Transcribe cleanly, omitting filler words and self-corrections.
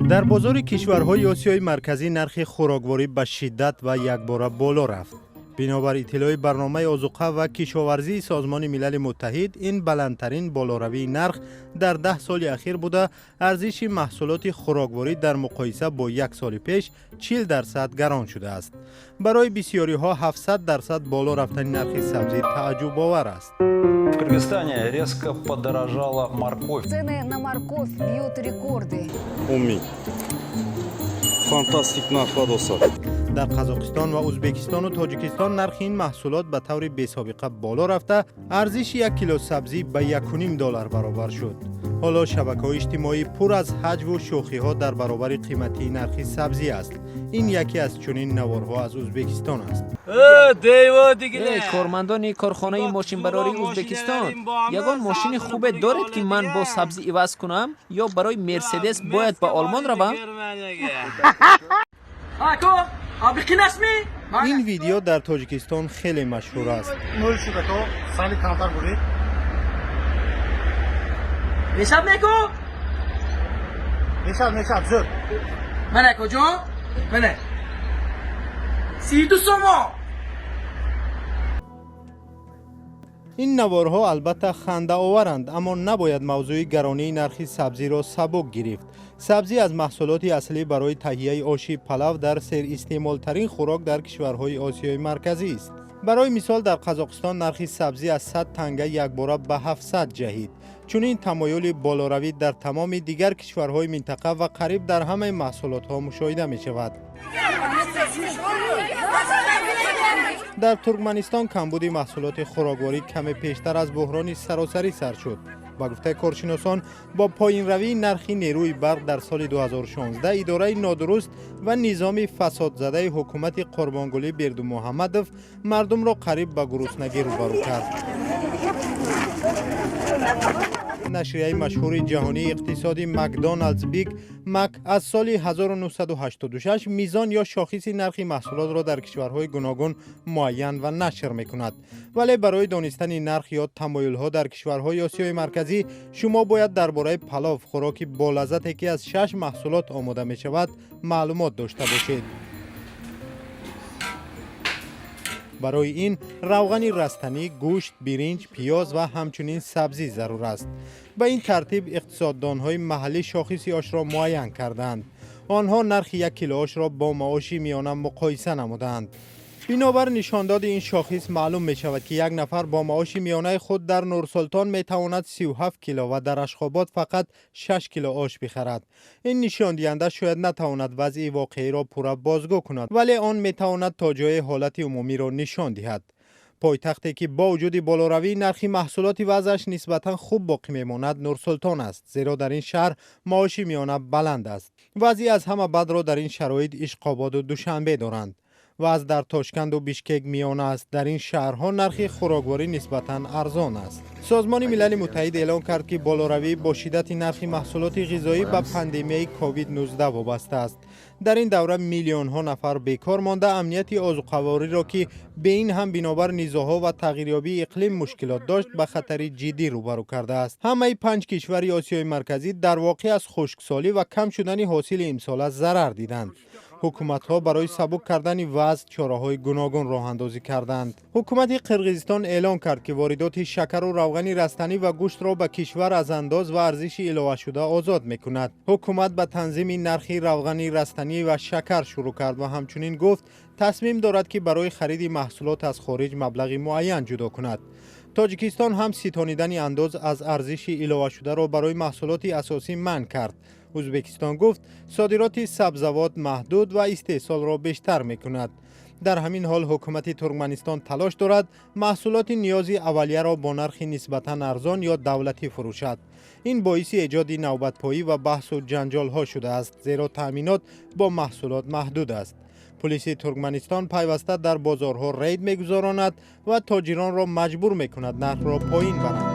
Дар бозори кишварҳои Осиёи Марказӣ нархи хӯрокворӣ ба шиддат ва якбора боло рафт. Бинобар иттилои барномаи озуқа ва кишоварзии Созмони Милали Муттаҳид, ин баландтарин болоравии нарх дар 10 соли ахир буда, арзиши маҳсулоти хӯрокворӣ дар муқоиса бо як соли пеш 40% гарон шудааст. Барои бисёриҳо 700% боло рафтани нархи сабзӣ тааҷҷубовар аст. В Кыргызстане резко подорожала морковь. Цены на морковь бьют рекорды. Уми. Фантастик нархҳо, достар. Дар Қазоқистон ва Ӯзбекистону Тоҷикистон нархи ин маҳсулот ба таври бесобиқа боло рафта, арзиши 1 кило сабзӣ ба 1,5 доллар баробар шуд. Ҳоло шабакаҳои иҷтимоӣ пур аз ҳаҷву шӯхиҳо дар баробари қиматии нархи сабзӣ аст. Ин яке аз чунин наворҳо аз Ӯзбекистон аст. Эй, кормандони корхонаи мошинбарории Ӯзбекистон, ягон мошини хубе доред, ки ман бо сабзӣ иваз кунам, ё барои Мерседес бояд ба Олмон равам? Ако, абиқинасми? Ин видео дар Тоҷикистон хеле машҳур аст. Нол шуда, то сали камтар бурид. Мешав неку? Мешав, мешав, зуд. Мана куҷо? Мана. 32 сомон. Ин наворҳо албатта хандаоваранд, аммо набояд мавзӯи гаронии нархи сабзиро сабук гирифт. Сабзӣ аз маҳсулоти аслӣ барои таҳияи оши палав дар серистеъмолтарин хӯрок дар кишварҳои Осиёи Марказӣ аст. Барои мисол, дар Қазоқистон нархи сабзӣ аз 100 танга якбора ба 700 ҷаҳид. Чунин тамоюли болоравӣ дар тамоми дигар кишварҳои минтақа ва қариб дар ҳамаи маҳсулотҳо мушоҳида мешавад. Дар Туркманистон камбуди маҳсулоти хӯрокворӣ каме пештар аз буҳрони саросарӣ сар шуд. Ба гуфтаи коршиносон, бо поинравии нархи нерӯи барқ дар соли 2016, идораи нодуруст ва низоми фасодзадаи ҳукумати Қурбонгулӣ Бердумуҳаммадов мардумро қариб ба гуруснагӣ рӯбарӯ кард. Нашрияи машҳури ҷаҳонии иқтисоди Макдоналдс Биг Мак аз соли 1986 мизон ё шохиси нархи маҳсулотро дар кишварҳои гуногун муайян ва нашр мекунад. Вале барои донистани нарх ё тамоюлҳо дар кишварҳои Осиёи Марказӣ шумо бояд дар бораи палов, хӯроки болаззате, ки аз шаш маҳсулот омода мешавад, маълумот дошта бошед. Барои ин равғани растанӣ, гӯшт, биринҷ, пиёз ва ҳамчунин сабзӣ зарур аст. Ба ин тартиб иқтисоддонҳои маҳаллӣ шохиси ошро муайян кардаанд. Онҳо нархи 1 кило ошро бо маоши миёна муқоиса намудаанд. Бинобар нишондоди ин шохис маълум мешавад, ки як нафар бо маоши миёнаи худ дар Нурсултон метавонад 37 кило ва дар Ашхобод фақат 6 кило ош бихарад. Ин нишондиҳанда шояд натавонад вазъи воқеиро пурра бозгӯ кунад, вале он метавонад то ҷое ҳолати умумиро нишон диҳад. Пойтахте, ки бо вуҷуди болоравии нархи маҳсулоти вазъаш нисбатан хуб боқӣ мемонад, Нурсултон аст, зеро дар ин шаҳр маоши миёна баланд аст. Вазъи аз ҳама бадро дар ин шароит Ишқободу Душанбе доранд. Вазъ дар Тошканду Бишкек миёна аст. Дар ин шаҳрҳо нархи хӯрокворӣ нисбатан арзон аст. Созмони Милали Муттаҳид эълон кард, ки болоравӣ бо шиддати нархи маҳсулоти ғизоӣ ба пандемияи COVID-19 вобаста аст. Дар ин давра миллионҳо нафар бекор монда, амнияти озуқавориро, ки бе ин ҳам бинобар низоъҳо ва тағйирёбии иқлим мушкилот дошт, ба хатари ҷиддӣ рӯбарӯ кардааст. Ҳамаи панҷ кишвари Осиёи Марказӣ дар воқеъ аз хушксолӣ ва кам шудани ҳосили имсола зарар диданд. Ҳукуматҳо барои сабук кардани вазъ чораҳои гуногун роҳандозӣ карданд. Ҳукумати Қирғизистон эълон кард, ки воридоти шакару равғани растанӣ ва гӯштро ба кишвар аз андоз ва арзиши иловашуда озод мекунад. Ҳукумат ба танзими нархи равғани растанӣ ва шакар шурӯъ кард ва ҳамчунин гуфт, тасмим дорад, ки барои хариди маҳсулот аз хориҷ маблағи муайян ҷудо кунад. Тоҷикистон ҳам ситонидани андоз аз арзиши иловашударо барои маҳсулоти асосӣ манъ кард. Ӯзбекистон гуфт, содироти сабзавот маҳдуд ва истеҳсолро бештар мекунад. Дар ҳамин ҳол ҳукумати Туркманистон талош дорад маҳсулоти ниёзи аввалияро бо нархи нисбатан арзон ё давлатӣ фурӯшад. Ин боиси эҷоди навбатпоӣ ва баҳсу ҷанҷолҳо шудааст, зеро таъминот бо маҳсулот маҳдуд аст. Пулиси Туркманистон пайваста дар бозорҳо рейд мегузаронад ва тоҷиронро маҷбур мекунад нархро поин баранд.